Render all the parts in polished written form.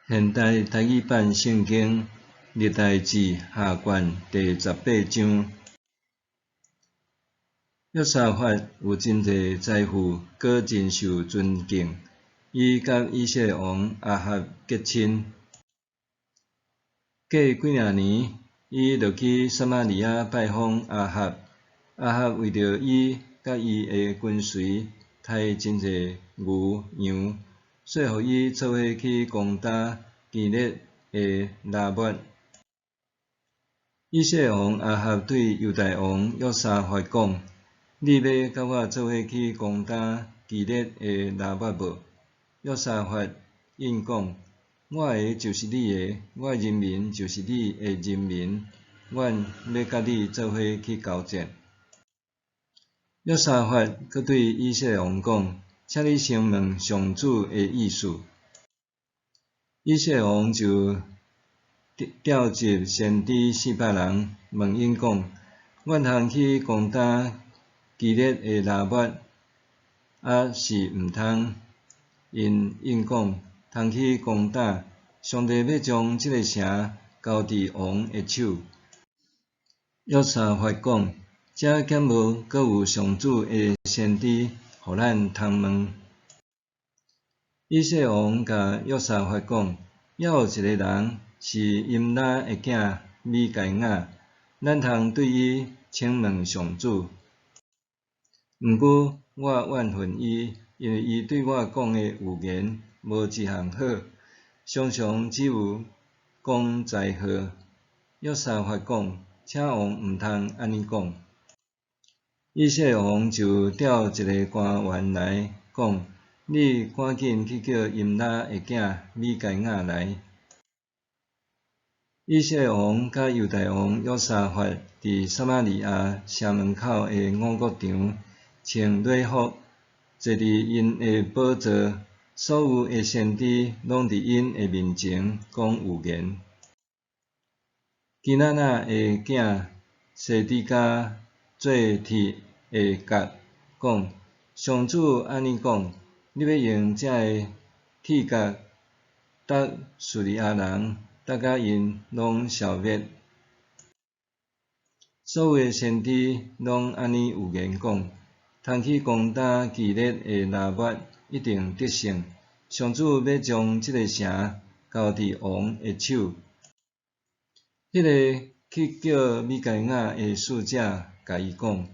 现代台语版圣经历代志下卷第十八章。约沙法有真济财富，阁真受尊敬。伊佮以色列王亚哈结亲。过几若年，伊就去撒玛利亚拜访亚哈。亚哈为著伊佮伊的跟随刣真济牛羊，说予伊做伙去攻打基列的拉末。以色列王亚哈对犹大王约沙法讲：你欲佮我做伙去攻打基列的拉末无？约沙法应讲：我的就是你的，我的人民就是你的人民，阮欲佮你做伙去交战。约沙法阁对以色列王讲：请你先问上主的意思。以色列王就召集先知400人，问𪜶讲：阮通去攻打基列的拉末，抑是毋通？𪜶应讲：通去攻打，上帝欲将这个城交伫王的手。约沙法讲：遮敢无阁有上主的先知，予咱通问？以色列王共约沙法讲：犹有一个人是音拉的囝米该亚，咱通对伊请问上主。毋过我怨恨伊，因为伊对我讲的预言无一项好，常常只有讲灾祸。约沙法讲：请王毋通按呢讲。以色列王就调一个官员来讲：你赶紧去叫音拉的囝米该亚来。以色列王佮犹大王约沙法伫撒玛利亚城门口的五谷场，穿礼服，坐伫𪜶的宝座，所有的先知拢伫𪜶的面前讲预言。基拿拿的囝西底家做铁的角，讲：上主按呢讲，你欲用这个铁角打叙利亚人，打甲𪜶拢消灭。所有的先知拢按呢预言讲：通去攻打基列的拉末，一定得胜。上主欲将这个城交伫王的手。彼个去叫米该亚的使者共伊讲：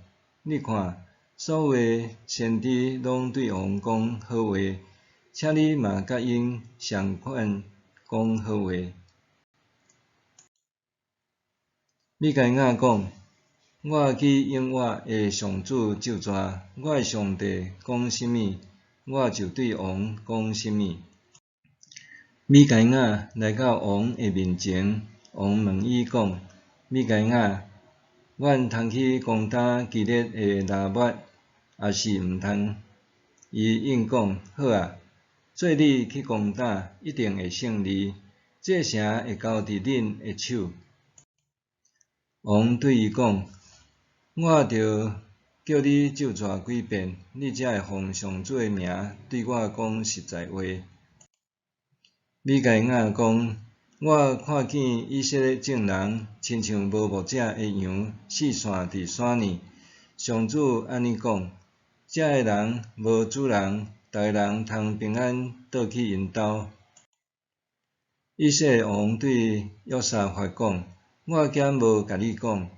你看，所有的先知拢对王讲好话，请你嘛佮𪜶仝款讲好话。米该亚讲：我去应我的上主咒诅，我的上帝讲啥物，我就对王讲啥物。米该亚来到王的面前，王问伊讲：米该亚，阮通去攻打基列的拉末，抑是毋通？伊应讲：好啊，做你去攻打，一定会胜利，这个城会交伫恁的手。王对伊讲：我著叫你咒诅几遍，你才会奉上主的名对我讲实在话。米该亚讲：我看见以色列众人亲像无牧者的羊，四散伫山里。上主按呢讲：遮的人无主人，逐个人通平安倒去𪜶兜。以色列王对约沙法讲：我敢无共你讲，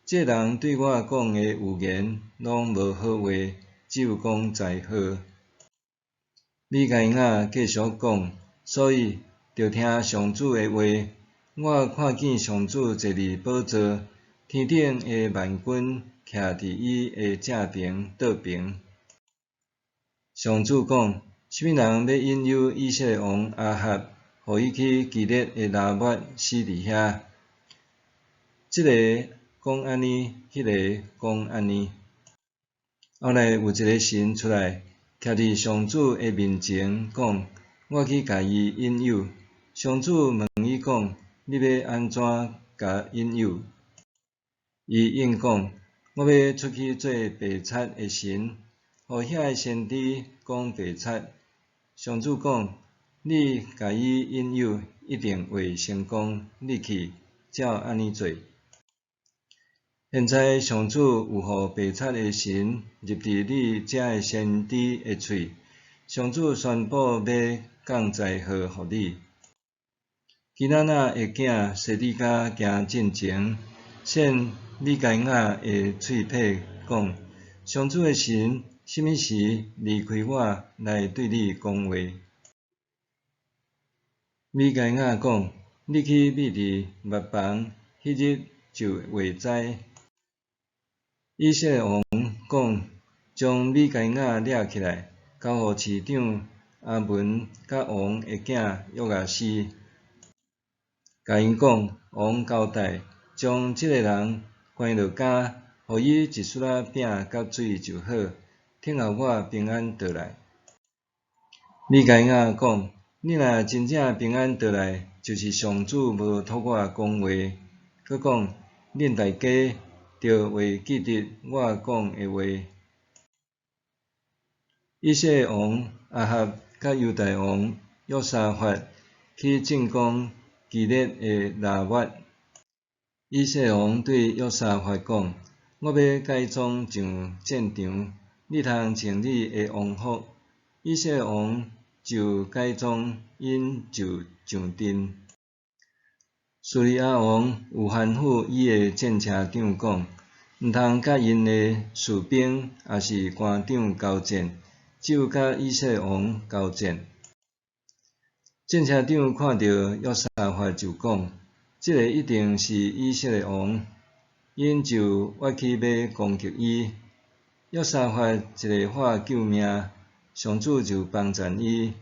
这人对我讲的预言拢无好话，只有讲灾祸。米该亚继续讲：所以，著听上主的话。我看见上主坐伫宝座，天顶的万军徛伫伊的正爿、倒爿。上主讲：啥物人欲引诱以色列王亚哈，予伊去基列的拉末死伫遐？这个讲按呢，彼个讲按呢。后来有一个神出来，徛伫上主的面前，讲：我去共伊引诱。上主问伊讲：你欲按怎共引诱？伊应讲：我欲出去做白贼的神，予遐个先知讲白贼。上主讲：你共伊引诱，一定会成功。你去，照按呢做。現在上主有予白賊的神入佇你這个先知的喙，上主宣布欲降災禍予你。基拿拿的囝西底家行進前，先米該亞的喙䫌講：上主的神啥物時離開我來對你講話？米該亞講：你去覕佇麥房，彼日就會知。以色列王講：將米該亞掠起來，交予市長亞文佮王的囝約阿施，共𪜶講：王交代，將這个人關落監，予伊一撮仔餅佮水就好，等候我平安倒來。米該亞講：你若真正平安倒來，就是上主無託我講話。閣講：恁大家著會記得我講的話。以色列王亞哈佮猶大王約沙法去進攻基列的拉抹。以色列王對約沙法講：我欲改裝上戰場，你通穿你的王服。以色列王就改裝，𪜶就上陣。敘利亞王有吩咐伊的戰車長講：毋通佮𪜶的士兵抑是官長交戰，只有佮以色列王交戰。戰車長看著約沙法就講：這个一定是以色列王，𪜶就躍起欲攻擊伊。約沙法一个喊救命，上主就幫贊伊，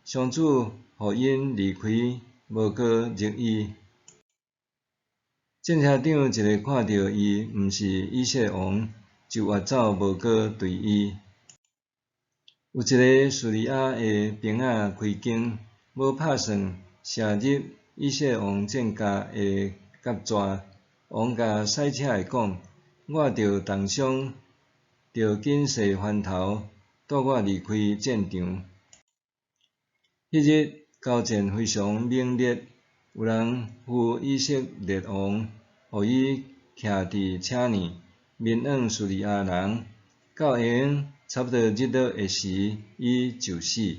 上主予𪜶離開，無閣入伊。戰車長一个看著伊毋是以色列王，就躍走無閣追伊。有一个敘利亞的兵仔開弓，無拍算，射入以色列王戰甲的甲蛇。王共駛車的講：我著重傷，著緊踅翻頭，帶我離開戰場。彼日交戰非常猛烈，有人扶以色列王，予伊徛佇車內，面向敘利亞人，到下昏差不多日落的時，伊就死。